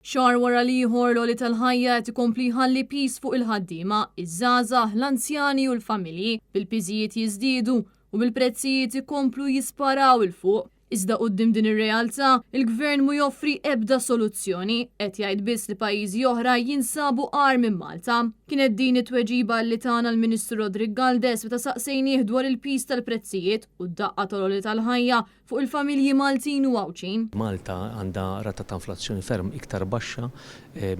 Xahar wara l-ieħor l-għoli tal-ħajja qed ikompli jħalli piż fuq il-ħaddiema, iż-żgħażagħ, l-anzjani u l-familji, bil-piżijiet jiżdiedu u bil-prezzijiet ikomplu jisparaw 'il fuq. Iżda quddiem din ir-realtà, il-Gvern mhu joffri ebda soluzzjoni, qed jgħid biss li pajjiżi oħra jinsabu agħar minn Malta. Kienet din it-tweġiba li tana l-Ministru Roderick Galdes meta saqsejnieh dwar il-piż tal-prezzijiet u d-daqqa tal-għoli tal-ħajja fuq il-familji Maltin u Għawdxin. Malta għandha rata ta' inflazzjoni ferm iktar baxxa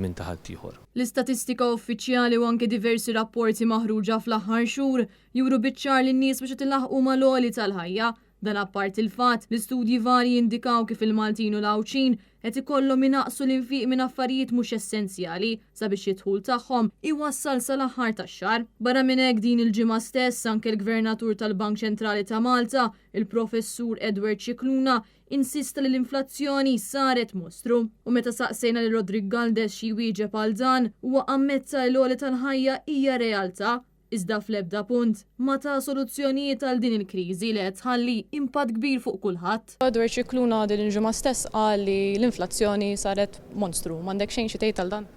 minn ta' ħaddieħor. L-istatistika uffiċjali u anke diversi rapporti maħruġa fl-aħħar xhur juru biċ-ċar li n-nies mhux qed ilaħħqu mal-għoli tal-ħajja. Dan apparti l-fatt li studji varji jindikaw kif il-Maltin u l-Għawdxin qed ikollhom inaqqsu l-infiq minn affarijiet mhux essenzjali sabiex id-dħul tagħhom iwassal sal-aħħar tax-xahar. Barra minn hekk din il-ġimgħa stess anke l-Gvernatur tal-Bank Ċentrali ta' Malta, Il-Professur Edward Scicluna insista li l-inflazzjoni saret mostru. U meta saqsejna lil Roderick Galdes xi jwieġeb għal dan, huwa ammetta li l-għoli tal-ħajja hija realtà, iżda fl-ebda punt ma ta soluzzjonijiet għal din il-kriżi li qed tħalli impatt kbir fuq kulħadd. Edward Scicluna din il-ġimgħa stess qal li l-inflazzjoni saret monstru. M'għandek xejn xi tgħid għal dan?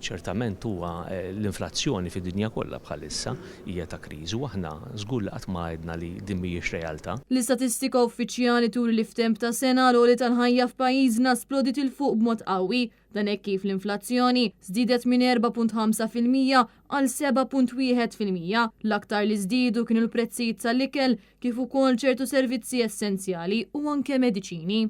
Ċertament huwa l-inflazzjoni fid-dinja kollha bħalissa hija ta' kriżi u aħna żgur li qatt ma għedna li din mhijiex realtà. L-istatistika uffiċjali turi li f'temp ta' sena l-għoli tal-ħajja f'pajjiżna splodiet 'il fuq b'mod qawwi. Dan hekk kif l-inflazzjoni żdiedet minn 4.5% għal 7.1%. L-aktar li żdiedu kienu l-prezzijiet tal-ikel kif ukoll ċertu servizzi essenzjali u anke mediċini.